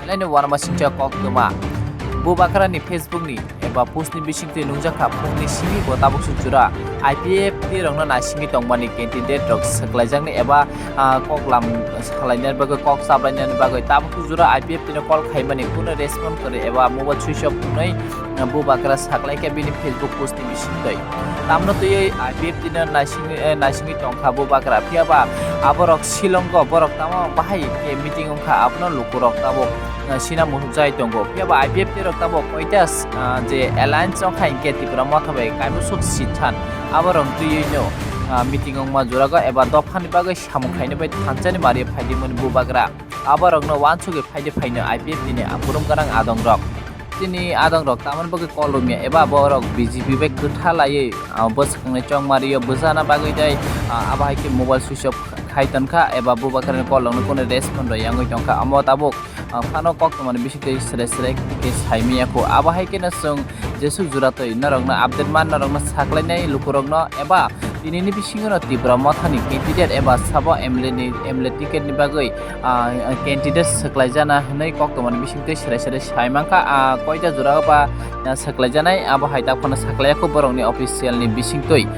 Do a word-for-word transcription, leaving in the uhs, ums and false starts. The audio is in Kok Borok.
Belai no uanama singcha koktwma. Bubagra ni Facebook ni eba post ni bisingtwi nungjak kha, phung ni simi bo tabuk se jora I P F T rok no naisingwi tongmani candidate rok swklaijaknai eba, ah, koklam salainani bagwi, kok chaplainani bagwi tabuk se jora I P F T no call khaimani kuno respond kwrwi eba mobile switch off wngnai, ah, Bubagra saklaikha bini Facebook post ni bisingtwi. Tamno twiwi I P F T no naisingwi, eh, naisingwi tongkha Bubagra. Phiyaba aborok Shillong o borok tamo bahai khe meeting wngkha, abono lukurok tabuk, ah, sina muchung chai tongo. Phiyaba I P F T rok tabuk koita, ah, je alliance wngkha hinkhe Tipra Motha bai kaimosok sithan aborok twiwi no, ah, meeting wngma jorago eba dophani bagwi samung khaina bai thanchani mari phaidi mani Bubagra. Aborokno uansugwi phaidi phaino I P F T ni burum gwnang adongrok. Chini adongrok tamoni bagwi call romya eba borok B J P bai kwtha laiwi, ah, bwswkangni chongmario bwchana bagwi tei, ah, abo hai khe mobile switch off khai tonkha eba Bubagrani call rokno kunu respond rwya wngwi tongkha. Omo tabuk, ah, phano koktwmani bisingtwi sre sre khe saimanya kho. Abo hai kheno chwng jesuk jora twi norokno update man norokno saklainai lukurokno eba tinini bisingo no Tipra Mothani candidate eba sabo M L A ni, M L A ticket ni bagwi, ah, candidate swklaijana hwnwi koktwmani bisingtwi sre sre saimankha. Ah, koita jora ba, ah, swklaijanai abo hai takhorno saklaiya kho borokni official ni bisingtwi.